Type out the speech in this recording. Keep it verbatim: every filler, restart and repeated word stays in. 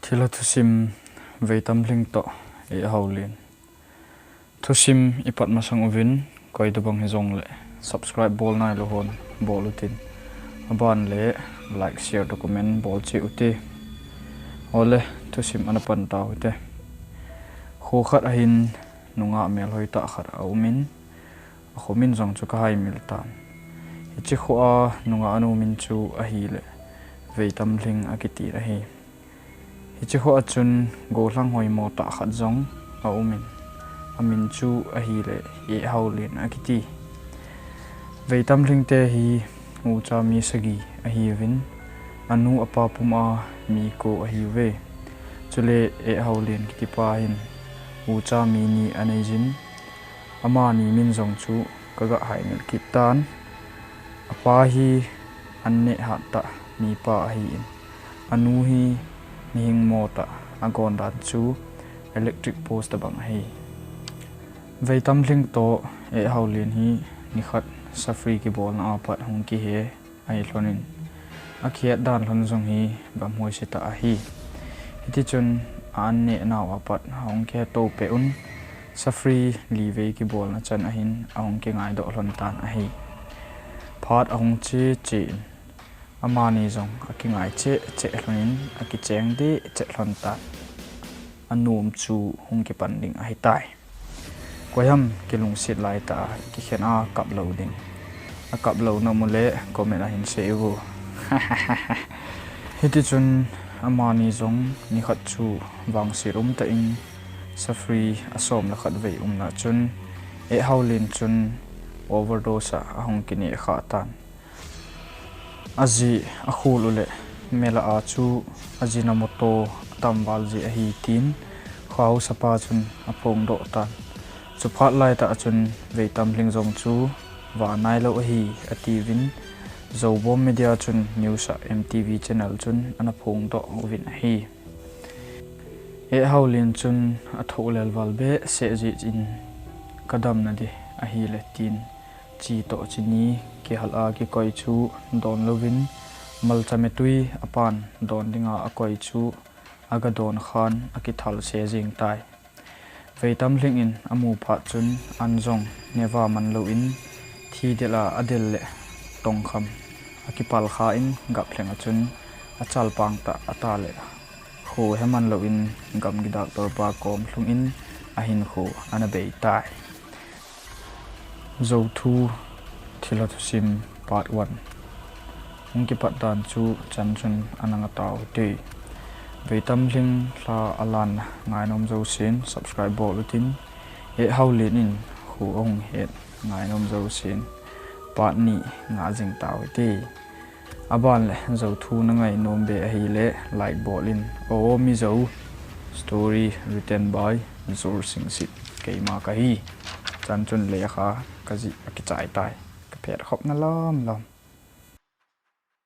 Thilha thusim, Veitamlhing toh Ehhaolian. Thusim i pat masang uvin, koi tobang hijongle subscribe bol nailou hon bol utin. Aban le like, share toh comment bol cheh ute. Ole, thusim ana pan tau hite. Kho khat ahin nungah melhoi tah khat aumin, akho min jong chu ka haimil tan. Hiche kho a nungah anu min chu ahile Veitamlhing akitin ahi. Hiche kho a chun gollhang hoimo tah khat jong aumin, amin chu ahile Ehhaolian akiti. Veitamlhing te hi ucha mi sagi ahiuvin, anu apa puma mi ko ahiuve. Chule Ehhaolian kitipa hin ucha mi ni aneijin, amani min jong chu ka ga haimil kit tan. Apa hi an neh hattah mipa ahin, anu hi mihing mo tah, agon dan chu electric post tobang ahi. Veitamlhing toh Ehhaolian hi nikhat safri kibolna a pat hung kihe ahilhonin, akihet dan lhon jong hi gamhoise tah ahi. Hitichun a an neh nau a pat ahung kihe toupeh un, safri livei kibolna chan ahin ahung kingaidoh lhon tan ahi. Phat ahung che che in, amani jong akingai cheh cheh lhonin, akicheng deh cheh lhon tan. Anom chu hung kipan ding ahitai. Koiham kilungset laitah a kikhen a kap lou ding? Akap lou na um ule comment a hin sei uvo. Hitichun amani jong nikhat chu vangset umtah in, safri asom le khat vei umna chun Ehhaolian chun overdose a ahung kineh khah tan. Aji akhol uleh mel a chu ajina motor atam val jeh ahi tin kho haosapa chun aphongdoh tan. Chuphat laitah chun Veitamlhing jong chu vah nailou ahi atiuvin, Zobom Media chun news a M T V channel chun ana phongdoh uvin ahi. Ehhaolian chun athoh lel val behseh jeh in, ka damna ding ahile tin, chi toh chini kihal a kikoi chu don louvin, malchame tui apan don dinga akoi chu aga don khan akithal se jeng tai. Veitamlhing in amu phat chun an jong neva man louvin, thi del a adel le tongkham akipal khan gaplheng a chun achalpang tah ata le kho heman louvin gamgi doctor pa kom lhungin ahinkho ana bei tai. Zothu Thilha Thusim part one hung kipat dan chu chan chun ana nga tau hite. Veitamlhing lha alanna ngainom jousen subscribe bol utin, Ehhaolian in kho ahung het ngainom jousen part ni nga jing tau hite. Aban le Zothu na ngainom be ahile like bol in. O Mizo, story written by Zursingsit, keima kahi. Chan chun lekha kajih akichai tai, kaphet khopna lam lam.